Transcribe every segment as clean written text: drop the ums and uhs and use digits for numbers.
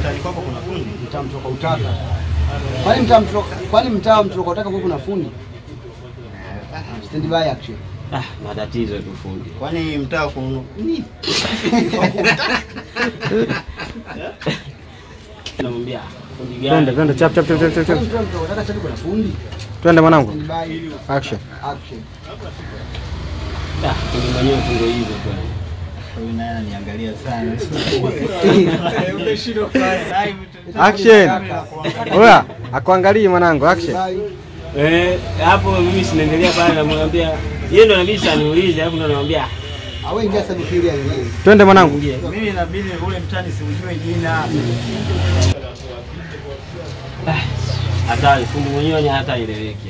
mtaani kwako kuna fundi? Mtaa mtoka utaka. Kwani mtaa mtoka utaka kwa kuna fundi? Stand by action. Ah, matatizo tu fundi. Kwani mtaa kuna nini? Namwambia fundi gani? Twende twende chap chap chap chap chap. Unataka chapi kuna fundi? Twende mwanangu. Action. Action. Ah, fundi mwenyewe ndio hivyo bwana. Huyu naye ananiangalia sana. Action. Oya, akuangalie mwanangu, action. Hapo mimi sinaendelea pale namwambia yeye ndo anabidi aniulize alafu ndo namwambia awe ingia sasa nifikiria yeye. Twende mwanangu. Mimi inabidi ule mtani siujue jina. Hatari, fundi mwenyewe ni hata eleweki.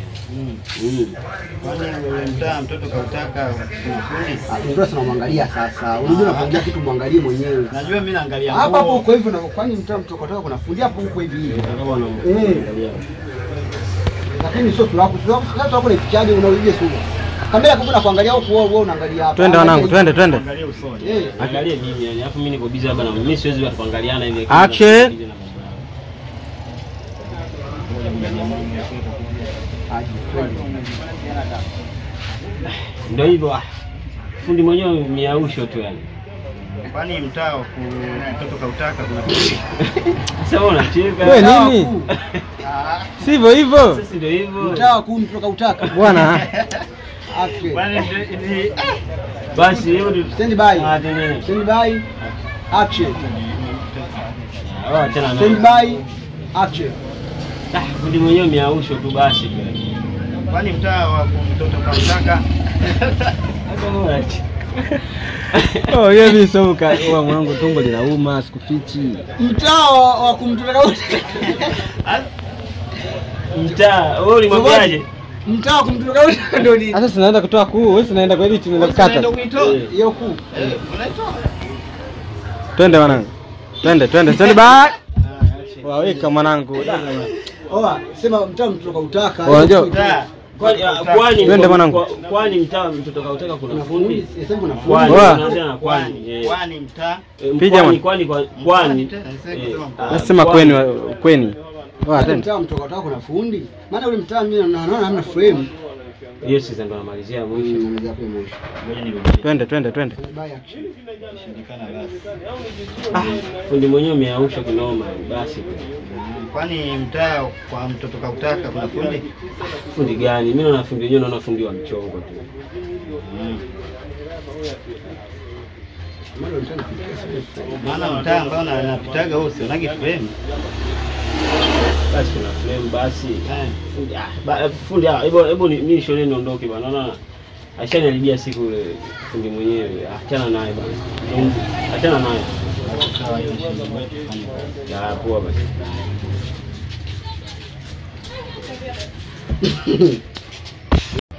Kwani ule mtaa mtoto kautaka kuna fundi? Ndio tunamwangalia sasa. Unajua unapoongea kitu muangalie mwenyewe. Najua mimi naangalia. Hapa hapo uko hivi na kwani mtaa mtoto kautaka kuna fundi hapo huko hivi. Lakini sio sura yako, sura yako ni unauje sura. Kamera yako kuna kuangalia huko wewe unaangalia hapa. Twende wanangu, twende twende. Angalia usoni. Angalie mimi yani, alafu mimi niko busy hapa na mimi siwezi kuangaliana hivi. Action. Ndio hivyo. Fundi mwenyewe miausho tu yani. Kwani mtaa mtoto kautaka kuna fundi? Sasa wewe unacheka. Wewe nini? Sivyo hivyo. Sasa ndio hivyo. Mtaa kuu mtoto kautaka. Bwana. Action. Bwana ni basi hiyo ndio stand by. Stand by. Action. Achana Stand by. Action. Ah, fundi mwenyewe miausho tu basi. Kwani mtaa wa mtoto kautaka? Oh, yeye mimi soka kwa mwanangu tumbo linauma sikufichi. Mtaa wa kumtoka kautaka. Mtaa, wewe ulimwambiaje? Mtaa wa kumtoka kautaka ndio nini? Sasa tunaenda kutoa kuu, wewe tunaenda kwa edit tunaenda kukata. Hiyo kuu. Unaitoa. Twende mwanangu. Twende twende stand by. Waweka mwanangu. Oa, sema mtaa mtoto kautaka. Unajua? Kwani twende mwanangu. Kwani mtaa mtoto kautaka kuna fundi? Sema kuna fundi. Kwani kwani mtaa? Piga kwani kwani kwani. Nasema kweni kweni. Oa twende. Mtaa mtoto kautaka kuna fundi? Maana ule mtaa mimi naona hamna frame. Hiyo sasa ndo namalizia mwisho. Namalizia hapo mwisho. Ngoja nirudie. Twende twende twende. Shindikana basi. Ah, fundi mwenyewe ameausha kinoma basi. Kwani mtaa kwa mtoto kautaka kuna fundi? Fundi gani? Mimi naona fundi wenyewe naona fundi wa mchongo tu. Maana mtaa ambao napitaga huo sionagi frame. Basi kuna frame basi. Fundi hebu mimi shule niondoke bwana. Naona ashaniharibia siku ile fundi mwenyewe. Achana naye bwana. Achana naye. Ya poa basi.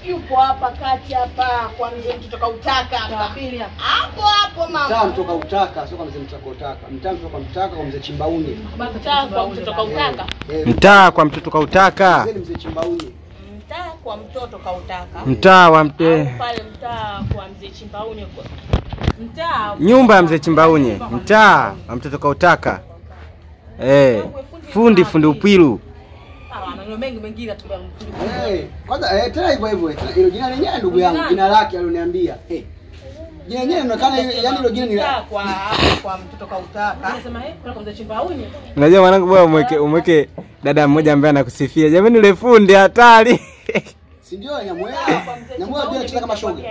Yupo hapa kati hapa kwa mzee mtoto kautaka hapa. Hapo hapo mama. Mtaa mtoto kautaka sio kwa mzee mtoto kautaka. Mtaa mtoto kautaka kwa mzee Chimbaunye. Mtaa kwa mtoto kautaka. Mtaa kwa mtoto kautaka. Mzee mzee Chimbaunye. Mtaa kwa mtoto kautaka. Mtaa wa mte. Pale mtaa kwa mzee Chimbaunye kwa. Mtaa nyumba ya mzee Chimbaunye. Mtaa wa mtoto kautaka. Fundi fundi Upwiru. Mengi mengine atumbia mfundi. Kwanza tena hivyo hivyo. Hilo jina lenyewe ndugu yangu, jina lake aloniambia. Jina lenyewe inaonekana yani hilo jina ni la kwa mtoto kautaka. Anasema kwa mzee Chimbaunye. Unajua mwanangu bwana umweke dada mmoja ambaye anakusifia. Jamani yule fundi hatari. Si ndio Nyamwea? Nyamwea ndio anacheza kama shoga.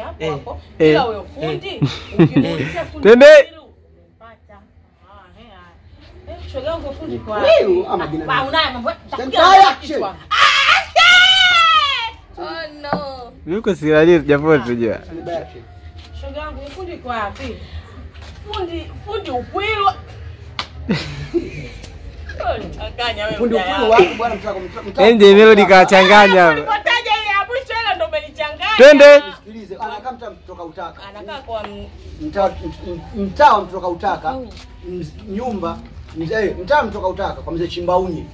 Hapo hapo. Ila huyo fundi ukimuulizia fundi. Twende. Shoga yangu fundi kwa. Wewe ama jina. Unaye mambo. Oh no. Yuko sirali japo sijua. Shoga yangu fundi kwa wapi? Fundi Upwiru. Changanya wewe. Fundi Upwiru wapi bwana mtaka. NJ Melody kawachanganya. Ulipotaja ile ya mwisho ile ndo umenichanganya. Twende. Sikilize, anakaa mtaa mtoka utaka. Anakaa kwa mtaa mtoka utaka. Nyumba mzee mtaa mtoka utaka kwa mzee Chimbaunye.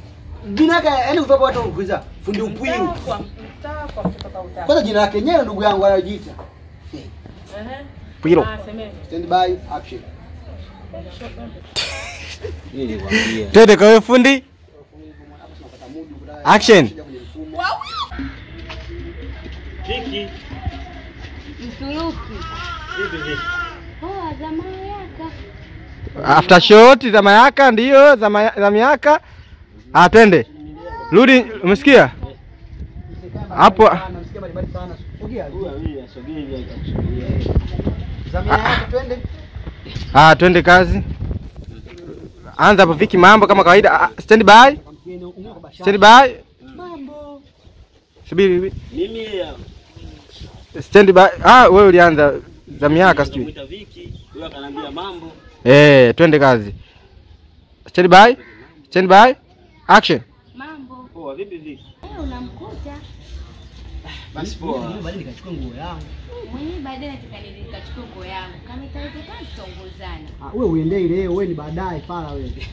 Jina yake yani upepo watu kuuliza fundi Upwiru. Mtaa kwa mtoka utaka. Kwanza jina lake yenyewe ndugu yangu anajiita. Pwiro. Stand by action. Nilikwambia. Twende kwa wewe fundi. Action. Viki. Mturuki. Vipi vipi? Poa za mayaka. After shot za mayaka ndio za miaka. Ah, twende. Rudi, umesikia? Hapo namsikia mbali sana. Sogea. Huyu asogee hivi akakusubiria. Za miaka twende. Ah, twende kazi. Anza hapo Viki mambo kama kawaida. Stand by. Stand by. Mambo. Subiri. Mimi stand by. Ah, wewe ulianza za miaka sijui. Nikamwita Viki, huyo akanambia mambo. Eh, twende kazi. Stand by. Stand by. Action. Mambo. Poa, vipi Viki? Eh, unamkuta. Basi poa. Mimi baadaye nikachukua nguo yangu. Mwenyewe baadaye nikachukua nguo yangu. Kama itawezekana tutaongozana. Ah, wewe uendei leo, wewe ni baadaye pala wewe.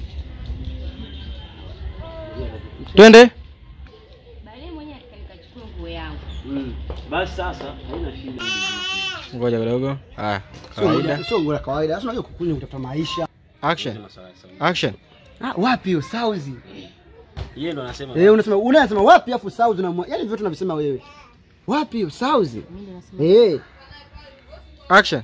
Twende. Baadaye mwenyewe nikachukua nguo yangu. Basi sasa haina shida. Ngoja kidogo. Haya, kawaida. Sio nguo ya kawaida. Sasa unajua kukunywa kutafuta maisha. Action. Action. Ah, wapi hiyo sauzi? Yeye ndo anasema. Eh, unasema wapi afu sauzi na yaani vyote tunavisema wewe. Wapi hiyo sauzi? Mimi nasema. Eh. Action.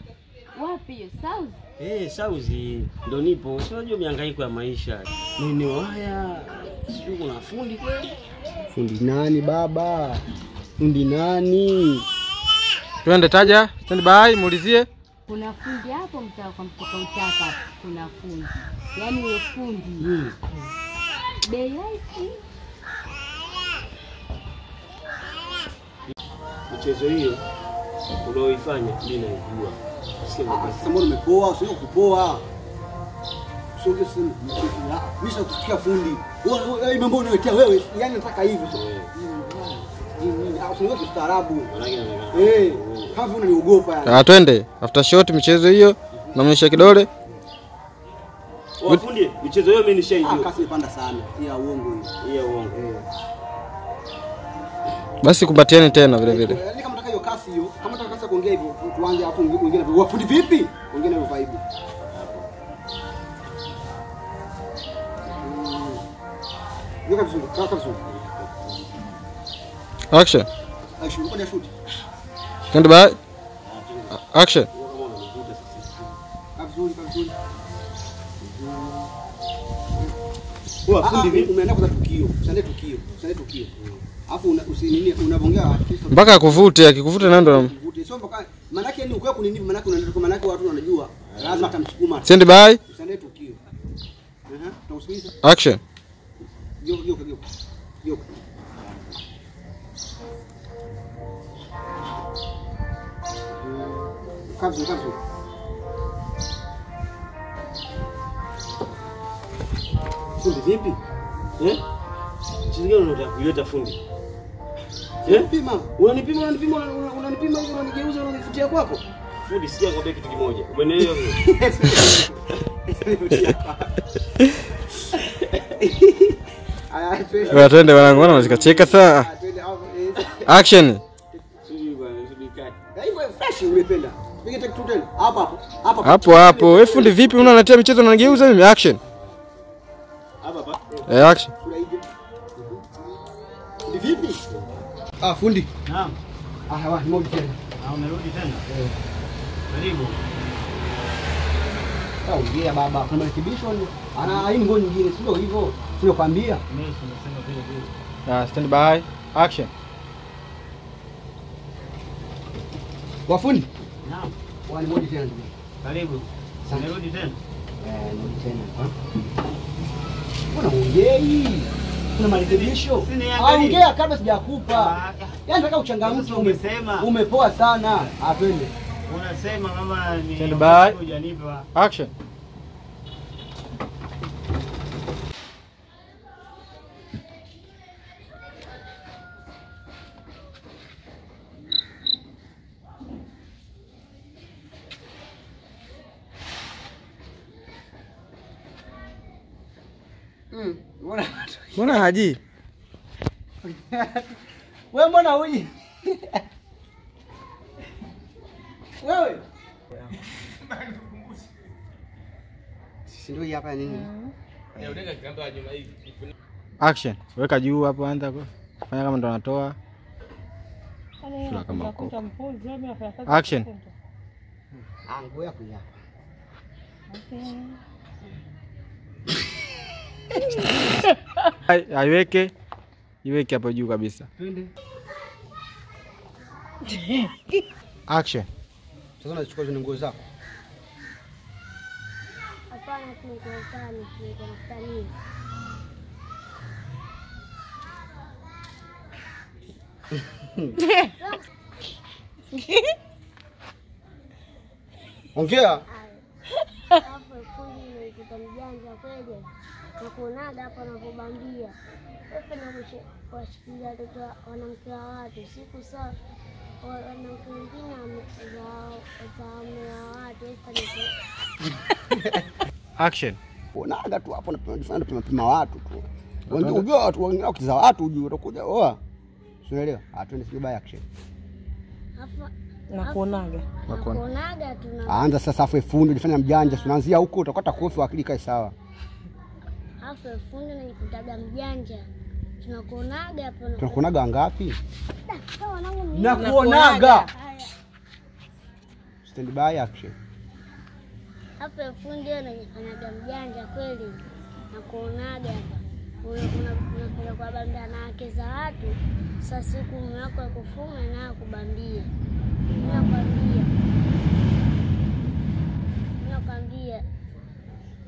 Wapi hiyo sauzi? Eh, sauzi ndo nipo. Si unajua mihangaiko ya maisha. Nini haya? Sijui kuna fundi kweli? Fundi nani baba? Fundi nani? Twende taja, stand by, muulizie. Kuna fundi hapo mtaa kwa mtoka utaka, kuna fundi. Yaani huyo fundi. Bei rahisi. Michezo hiyo unaoifanya mimi naijua. Sasa mbona umepoa? Usio kupoa. Sio sio mchezo. Mimi sikufikia fundi. Wewe mambo unaletea wewe. Yaani nataka hivyo. Nini? Usio kustaarabu. Eh, kama unaniogopa yani. Ah, twende. After shot michezo hiyo naonyesha kidole. Fundi, michezo hiyo mimi nishaijua. Ah, kasi imepanda sana. Hii ya uongo hiyo. Hii ya uongo. Eh. Basi kumbatieni tena vile vile. Yaani kama unataka hiyo kasi hiyo, kama unataka kasi kuongea hivyo, tuanze afu wengine wafundi vipi? Wengine hivyo vibe. Yoka vizuri, kaka vizuri. Action. Action, uko shoot. Stand by. Action. Vizuri, vizuri. Wewe fundi vipi? Umeenda kwa tukio. Usiende tukio. Usiende tukio. Alafu usinini unaongea mpaka akuvute, akikuvuta na ndo akuvute. Sio mpaka maana yake ni ukiwa kunini, maana yake unaenda maana yake watu wanajua. Lazima atamsukuma. Stand by. Usiende tukio. Aha, tunakusikiliza. Action. Geuka, geuka, geuka. Geuka. Kabzu, kabzu. Fundi vipi? Eh? Mchezo gani unataka kuleta fundi? Eh? Pima. Unanipima, unanipima, unanipima hivi unanigeuza unanifutia kwako. Fundi, sikia nikwambie kitu kimoja. Umenielewa vizuri? Aya, twende wanangu, wana wazikacheka sasa. Action. Sijui bwana, sijui kati. Hivyo fresh umependa. Piga take two tena. Hapo hapo. Hapo hapo hapo. Wewe fundi vipi unaniletea michezo unanigeuza mimi? Action. Hapa hapa. Eh, action. Fundi vipi? Ah, fundi. Naam. Ah, wa, nimerudi tena. Ah, umerudi tena? Eh. Karibu. Ah, ongea baba, kuna marekebisho ana hii nguo nyingine, sio hivyo? Sio kwambia. Mimi nasema vile vile. Ah, stand by. Action. Wafundi? Naam. Wa, nimerudi tena ndugu. Karibu. Nimerudi tena. Eh, nimerudi tena. Mbona ongei? Kuna marekebisho. Ongea kabla sijakupa. Yaani nataka uchangamke. Umesema. Umepoa sana. Ah, twende. Unasema kama ni Stand by. hujanipa. Action. Mbona haji? Wewe mbona huji? Wewe. Si ndio hapa nini? Action. Weka juu hapo, anza fanya kama ndo anatoa. Sura kama uko. Action. Nguo yako hapa. Okay. Aiweke. Iweke hapo juu kabisa. Twende. Action. Sasa unachukua zile nguo zako. Hapana, tunakuwa nini? Ongea. Hapo fundi ni mjanja kweli. Nakuonaga hapo anapobambia. Wewe na kuwashikilia watoto wanamke wa watu siku saa wanamke wengine za watu. Action. Unaga tu hapo unajifanya tunapima watu tu. Unajua watu wengine wakiza watu ujue utakuja oa. Unaelewa? Twende sio baya action. Nakuonaga. Nakuonaga tuna. Anza sasa afu fundi unajifanya mjanja, tunaanzia huko utakata kofi akili kae sawa. Afu fundi unajikutaga mjanja. Tunakuonaga hapo. Tunakuonaga ngapi? Nakuonaga. Stand by action. Hapo fundi anajifanyaga mjanja kweli. Nakuonaga hapa. Unapenda kuwabambia na wake za watu. Sasa siku mume wako akufunga na akubambie. Nakwambia.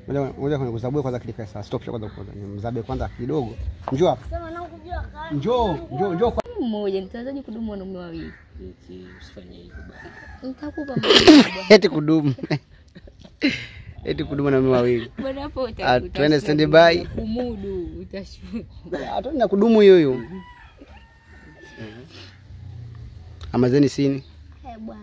Ngoja kwenye kuzabue kwanza akili kae sawa. Stop kwanza kwanza. Mzabe kwanza kidogo. Njoo hapa. Sema nakujua kama. Njoo. Mmoja nitawezaje kudumu wanaume wawili? Usifanye hivyo bwana. Nitakupa mmoja. Eti kudumu. Eti kudumu na wawili. Bwana hapo utakuta. Twende stand by. Kumudu utashuka. Twende na kudumu hiyo hiyo. Amazeni sini. Eh bwana,